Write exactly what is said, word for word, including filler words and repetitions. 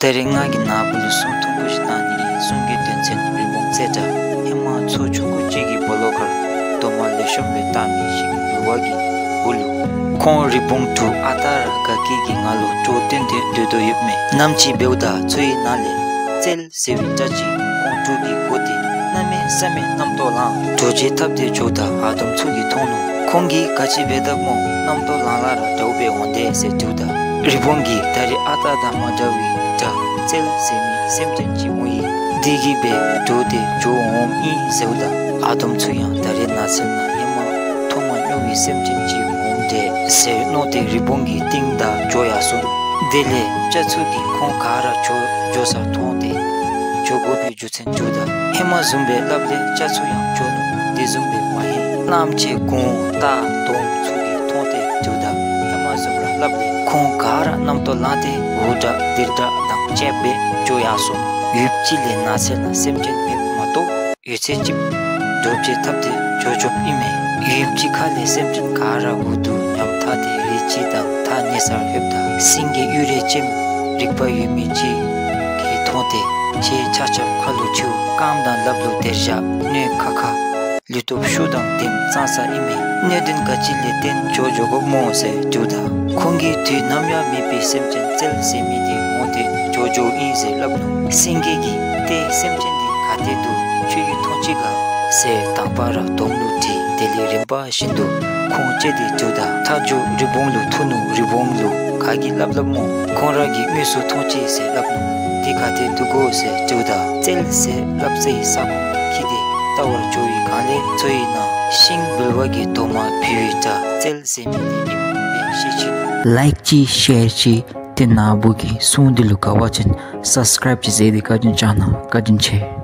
ད་རེས་ང་གིས་ནཱ་བུ་ལུ་སྲུང་ཐུང་ཀུ་ཅིག་གཏང་ནི་ཨིན། སྲུང་གི་དོན་ཚན་རི་བོང་རྩེ་དྲག། ཧེ་མ་མཚོ་ཆུང་ཀུ་ཅིག་གི་སྦོ་ལོགས་ཁར་རྡོག་མ་ལེགས་ཤོམ་སྦེ་བཏགས་མི་ཤིང་འབུལ་བ་གི་འོག་ལུ་ཁོང་རི་བོང་དྲུག་ཨ་རྟག་ར་དགའ་སྐྱིད་ཀྱི་ངང་ལུ་སྤྲོ་སྟོན་ཏེ་སྡོད་དོ་ཡོདཔ་མས། ནམ་ཅིག་འབདཝ་ད་མཚོ་ཡི་ནང་ལས་རྩལ་ཟེར་བའི་སྤྲ་ཅིག་ཁོང་དྲུག་གིས་གོ་སྟེ་གནམ་མེད་ས་མེད་རྣམ་རྟོག་ལངས། འདྲོག་བྱེལ་འཐབ་སྟེ་འགྱོཝ་ད་ཨ་དོམ་ཚུ་གིས་མཐོང་ནུག། ཁོང་གིས་ག་ཅི་འབད་དཔ་སྨོ། རྣམ་རྟོག་ལངས་ལ་ར་འདྲཝ་སྦེ་འོང་དེས་ཟེར་དྲིཝ་ད་རི་བོང་གིས་ད་རེས་ཨ་རྟག་དང་མ་འདྲ་བའི་དགྲ་རྩལ་ཟེར་མི་སེམས་ཅན་ཅིག་འོང་ཡི། དེ་གིས་སྦེ་འདྲོག་སྟེ་འགྱོ་འོངམ་ཨིན་ཟེརཝ་ད་ཨ་དོམ་ཚུ་ཡང་ད་རེས་ནགས་ཚལ་ནང་ཧེ་མ་མཐོང་མ་མྱོང་བའི་སེམས་ཅན་ཅིག་འོང་དེས་ཟེར་མནོ་སྟེ་རི་བོང་གི་རྟིང་བདའ་འགྱོ་ཡར་སོ་ནུག། དེ་ལས་སྤྲ་ཚུ་གིས་ཁོང་ག་ར་འགྱོ་འགྱོ་ས་མཐོང་སྟེ་འགྱོ་དགོ་པའི་རྒྱུ་མཚན་དྲིཝ་ད་ཧེ་མ་བཟུམ་སྦེ་སླབ་ལས་སྤྲ་ཚུ་ཡང་འགྱོ་ནུག། དེ་བཟུམ་སྦེ་མ་ཧེ་གླངམོ་ཆེ་གུང་རྟ་དོམ་ཚུ་གིས་མཐོང་སྟེ་དྲིཝ་ད་ཧེ་མ་བཟུམ་ར་སླབ་ལས་ཁོང་ག་ར་རྣམ་རྟོག་ལངས་ཏེ་འུར་སྒྲ་ལྡིར་སྒྲ་དང་བཅསཔ་སྦེ་འགྱོ་ཡར་སོ་ནུག། ཡུདཔ་ཅིག་ལས་ནགས་ཚལ་ནང་སེམས་ཅན་མེདཔ་མ་གཏོགས་ཡོད་ཚད་ཅིག་འདྲོག་བྱེལ་འཐབ་སྟེ་འགྱོ་འགྱོཝ་ཨིན་མས། ཡུདཔ་ཅིག་ཁ་ལས་སེམས་ཅན་ག་ར་འུ་སྡུག་ཉམ་ཐག་སྟེ་རི་ཅིག་དང་ཐག་ཉེ་སར་ལྷོདཔ་ད་སེང་གེ་གཡུ་རལ་ཅན་རིག་པ་ཡོད་མི་ཅིག་གིས་མཐོང་སྟེ་ཁྱེད་ཆ་ཁྱབ་ཁ་ལུ་མཆེཝ་རྐངམ་དང་ལགཔ་ལུ་སྡེར་བཞག་སྣོད་ཁ་ཁ་ལུས་སྟོབས་ཤུགས་དང་ལྡནམ་ཙང་ཙ་ཨིན་མས། གནད་དོན་ག་ཅི་ལས་བརྟེན་འགྱོ་འགྱོ་དགོཔ་སྨོ་ཟེར་དྲིཝ་ད་ཁོང་གིས་དུས་ནམ་ཡང་མེད་པའི་སེམས་ཅན་རྩལ་ཟེར་མི་དེ་འོང་སྟེ་འགྱོ་འགྱོཝ་ཨིན་ཟེར་སླབ་ནུག། སེང་གེ་གིས་ཏེ་སེམས་ཅན་དེ་ག་ཏེ་འདུག། ཁྱོད་ཀྱིས་མཐོང་ཅི་ག་ཟེར་དང་པ་ར་དོམ་ལུ་དྲིས། དེ་ལས་རིམ་པ་བཞིན་དུ་ཁོང་བཅས་དེ་དྲིཝ་ད་མཐའ་མཇུག་རི་བོང་ལུ་ཐུག་ནུག། རི་བོང་ལུ་ག་གིས་སླབ་སླབ་སྨོ། ཁོང་ར་གིས་དངོས་སུ་མཐོང་ཅི་ཟེར་སླབ་ནུག། དེ་ག་ཏེ་འདུག་གོ་ཟེར་དྲིཝ་ད་རྩལ་ཟེར་སླབ་སའི་ས་ཁོངས་ལུ་འཁྱིད་དེ་བལྟ་བར་འགྱོ་བའི་སྒང་ལས་མཚོ་ཡི་ནང་ཤིང་འབུལ་བ་གི་རྡོག་མ་ཕུལ་བའི་དགྲ་རྩལ་ཟེར་མི་དེ་ཨིནམ་སྦེ་ཤེས་ཅི། ལའིཀ་ཅིག་ཤེར་ཅིག་ཏེ་ནཱ་བུ་གི་སྲུང་འདི་ལུ་དགའ་བ་ཅིན་སབ་སི་ཀརའིབ་ཅིག་མཛད་དེ་བཀའ་དྲིན་བསྐྱང་གནང་། བཀའ་དྲིན་ཆེ།